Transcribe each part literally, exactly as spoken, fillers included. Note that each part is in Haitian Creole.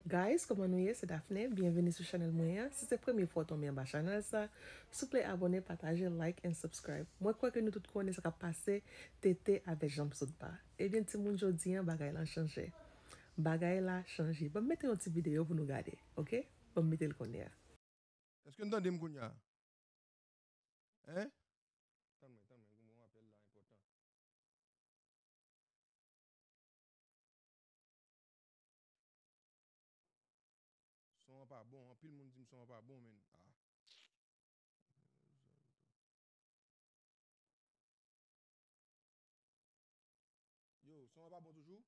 Guys, kòman nou ye? Se Daphné. Byenveni sou chanèl mwen an. Si se premye fwa w tonbe anba chanèl sa, souple abòne, pataje, like and subscribe. Mwen kwè ke nou tout konnen sa k ap pase Tete avèk Janm Sot Ba. Ebyen, timoun, jodi an, bagay lan chanje. Bagay la chanje. Ban m mete yon ti videyo pou nou gade, oke? Ban m mete l kounye a. Èske n tande m kounye a? Hein? Tann mwen, tann mwen, gen yon apèl la enpòtan. Son an pa bon, anpil moun di m son an pa bon, men. Ah. Yo, son an pa bon toujou?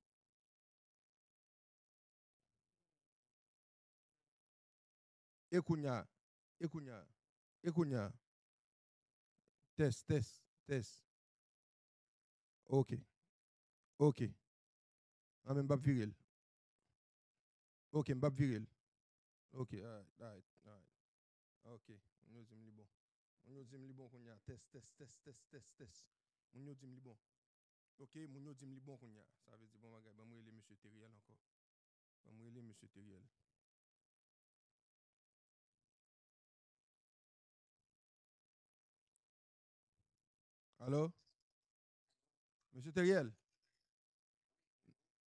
E kounye a? E kounye a? E kounye a? Tès, tès, tès. Ok. Ok. An men m p ap vire l. Ok, m p ap vire l. Ok, alright, alright, alright. Ok, moun yo di m li bon. Moun yo di m li bon kounye a. Tès, tès, tès, tès, tès, tès. Moun yo di m li bon. Ok, moun yo di m li bon kounye a. Sa vle di bon bagay. Ban m rele mesye Teriel ankò. Ban m rele mesye Teriel. Alo? Mesye Teriel?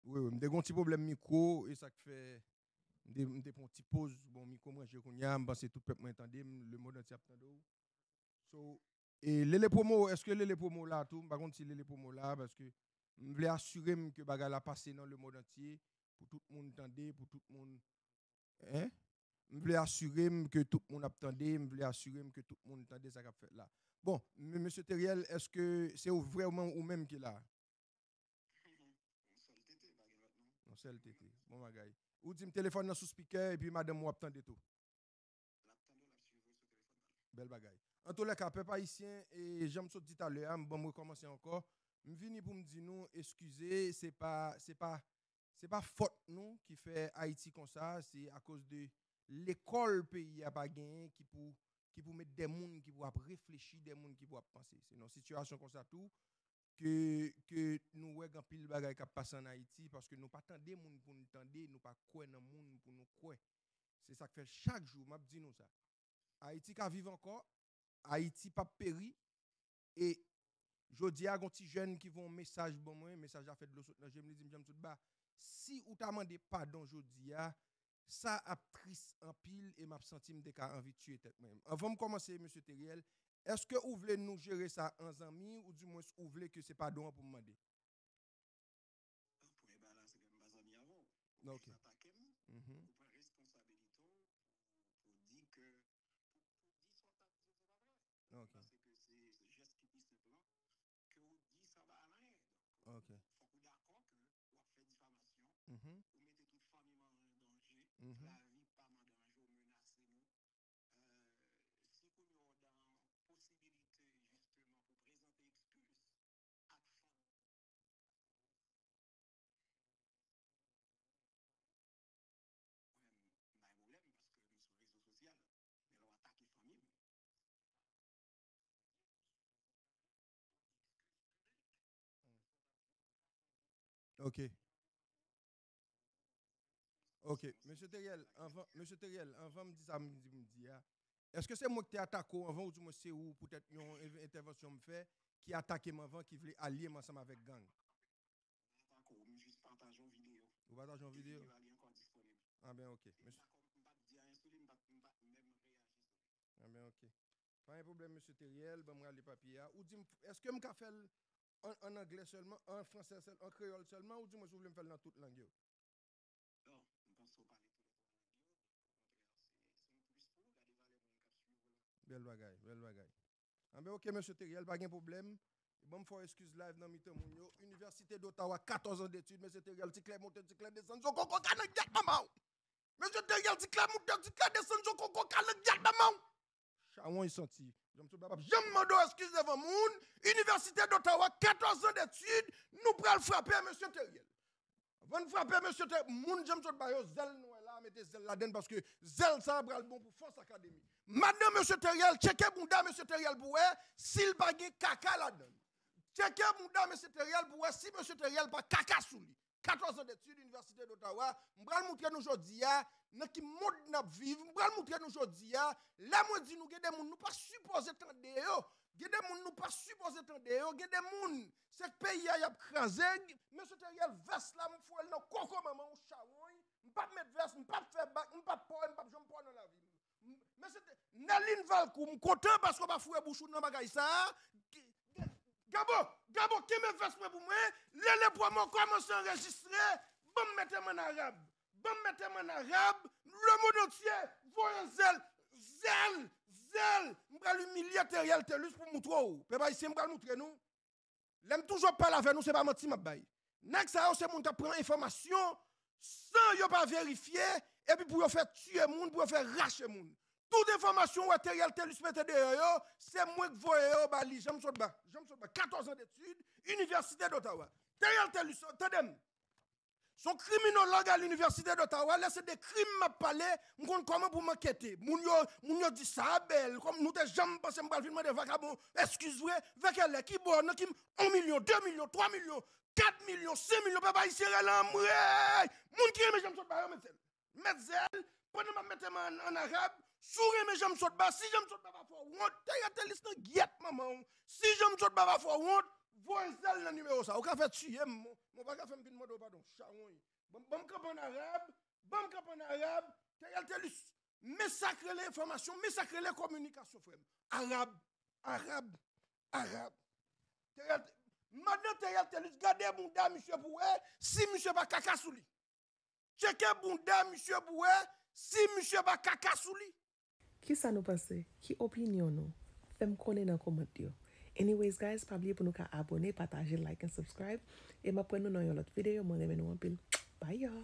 Wi, wi, m te gen yon ti pwoblèm mikwo, e sa k fè m te, m te pran yon ti poz. Bon, mikwo m ranje kounye a, m panse tout pèp mwen tande m, lemonn antye ap tande w. So, e Lele Promo, èske Lele Promo la tou? M pa konn si Lele Promo la, paske m vle asire m ke bagay la pase nan lemonn antye, pou tout moun tande, pou tout moun, hein? M vle asire m ke tout moun ap tande, m vle asire m ke tout moun tande sa k ap fèt la. Bon, m-, mesye Teriel, èske se ou vrèman ou menm ki la? Yon sèl tete, pa gen lòt non. Yon sèl tete. Bon bagay. Ou di m telefòn nan sou spikè epi madanm ou ap tande tou. L ap tande w, l ap swiv ou sou telefòn nan. Bèl bagay. Antoulèka, pèp ayisyen, e jan m sot di talè a, m ban m rekòmanse ankò. M vini pou m di nou eskize, se pa, se pa, se pa fòt nou ki fè Ayiti konsa, se akoz de lekòl peyi a pa genyen ki pou, ki pou met de moun ki pou ap reflechi, de moun ki pou ap panse. Se nan sitiyasyon konsa tou ke, ke nou wè gen anpil bagay k ap pase ann Ayiti, paske nou pa tande moun pou n tande, nou pa kwè nan moun pou nou kwè. Se sa k fè chak jou, m ap di nou sa. Ayiti ka viv ankò, Ayiti p ap peri, e jodi a, gon ti jèn ki voye yon mesaj ban mwen, mesaj la fè dlo sot nan je m, li di m, Janm Sot Ba, si ou ta mande padon jodi a, sa ap tris anpil e m ap santi m te ka anvi tiye tèt mwen. Anvan m kòmanse, mesye Teriel, èske ou vle nou jere sa an zanmi, oudimwens ou vle ke se padon an pou m mande? Premye bagay la, se ke m pa zanmi avè w. Ok. Ou jis atake m, mhm, ou pran responsabilite w pou, pou di ke, pou, pou di sa w t ap di w, se pa vre. Ok. Paske se, se jès ki pi senp lan, ke ou di sa pa al anyen. Donk, ok, fòk ou dakò ke w ap fè difamasyon, mhm, ou mete tout fanmi m an danje, mhm, lavi pa m an danje, ou menase nou. Euh, si kounye a w dan posibilite, jisteman, pou prezante eskiz ak fanmi, mwen, m pa gen pwoblèm, paske nou sou rezo sosyal. Men lè w atake fanmi m, Ok. Ok, mesye Teriel, anvan, mesye Teriel, anvan m di sa m di, m di a, èske se mwen ki te atake w anvan, oudimwens se ou, poutèt yon en-, entèvansyon m fè, ki atake m anvan, ki vle alye m ansanm avèk gang? M pa atake w, m jis pataje yon videyo. Ou pataje yon videyo? Videyo a li ankò disponib. Ah ben, ok. M pa, m p ap di anyen sou li, m p ap, m p ap menm reyaji sou li. Ah ben, ok. Pa gen pwoblèm, mesye Teriel, ban m rale papye a. Ou di m, èske m ka fè l an, an anglè sèlman, an fransè sèl, an kreyòl sèlman, oudimwens ou vle m fè l nan tout lang yo? Non, m panse w pale tou lè twa lang yo, men okontrè, se, se yon plis pou ou, gade valè moun k ap swiv ou la. Bèl bagay, bèl bagay. Anben, ok, mesye Teriel, pa gen pwoblèm. Ban m fè w eskiz live nan mitan moun yo. Université d'Ottawa, quatorze ans d'études, mesye Teriel, ti klè moute, ti klè desann, zo koko ka nan gyèt manman w! Mesye Teriel, ti klè moute, ti klè desann, zo koko ka nan gyèt manman w! Chawony santi. Janm Sot Ba p ap janm mande w eskiz devan moun. Université d'Ottawa, quatorze ans d'études, nou pral frape mesye Teriel. Anvan n frape mesye Teriel, moun Janm Sot Ba yo, zèl nou wè la, mete zèl ladann paske zèl sa a pral bon pou Fòs Akademi. Madanm mesye Teriel, tcheke bounda mesye Teriel pou wè si l pa gen kaka ladann. Tcheke bounda mesye Teriel pou wè si mesye Teriel pa kaka sou li. katòz an detid, Inivèsite d'Ottawa. M pral moutre nou jodi a nan ki mond n ap viv. M pral moutre nou jodi a, lè mwen di nou gen de moun nou pa sipoze tande yo, gen de moun nou pa sipoze tande yo, gen de moun se peyi a y ap kraze. Mesye Teriel, vès la, m foure l nan koko manman w, chawony. M p ap met vès, m p ap fè bak, m p ap pò, m p ap janm pò nan lavi m. Mesye Nerline Valcourt, m kontan paske w pa foure bouch ou nan bagay sa a. Gabo, Gabo, kenbe vès mwen pou mwen. Lele Pwomò kòmanse anrejistre. Ban m mete m an arab. Ban m mete m an arab. Lemonn antye, voye zèl. Zèl, zèl. M pral imilye Teriel Thelus pou moutre w. Pèp ayisyen, m pral moutre nou. Lè m toujou ap pale avè nou, se pa manti m ap bay. Nèg sa yo se moun k ap pran enfòmasyon san yo pa verifye, epi pou yo fè tiye moun, pou yo fè rache moun. Tout enfòmasyon ou wè Teriel Thelus mete deyò yo, se mwen k voye yo ba li. Janm sot ba, janm sot ba. Katòz an detid, Inivèsite d'Ottawa. Teriel Thelus, tande m. Se yon kriminològ a Linivèsite d'Ottawa, lè se de krim m ap pale, m konn kòman pou m ankete. Moun yo, moun yo di sa bèl, kòm nou te janm panse m pral vin mande vakabon eskiz vre, vèkèlè, kibò, nan ki, yon milyon, de milyon, twa milyon, kat milyon, senk milyon, pèp ayisyen rele anmwey! Moun ki renmen jan m sot ba yo, met zèl. Met zèl, pandan m ap mete m an, an arab, si w renmen jan m sot ba, si jan m sot ba pa fè w wont, Teriel Thelus nan gyèt manman w. Si jan m sot ba pa fè w wont, voye zèl nan nimewo sa. Ou ka fè tiye m, men w pa ka fè m vin mande w padon. Chawony. Ban m, ban m kanpe an arab, ban m kanpe an arab, Teriel Thelus. Men sa k rele enfòmasyon, men sa k rele kominikasyon, frè m. Arab, arab, arab. Teriel, madan Teriel Thelus, gade bounda misye pou wè si misye pa kaka sou li. Tcheke bounda misye pou wè si misye pa kaka sou li. Kisa nou panse? Ki opinyon nou? Fè m konnen nan kòmantè yo. Anyways guys, pa bliye pou nou ka abòne, pataje, like and subscribe. E m ap wè nou nan yon lòt videyo. Mwen renmen nou anpil. Bye y'all!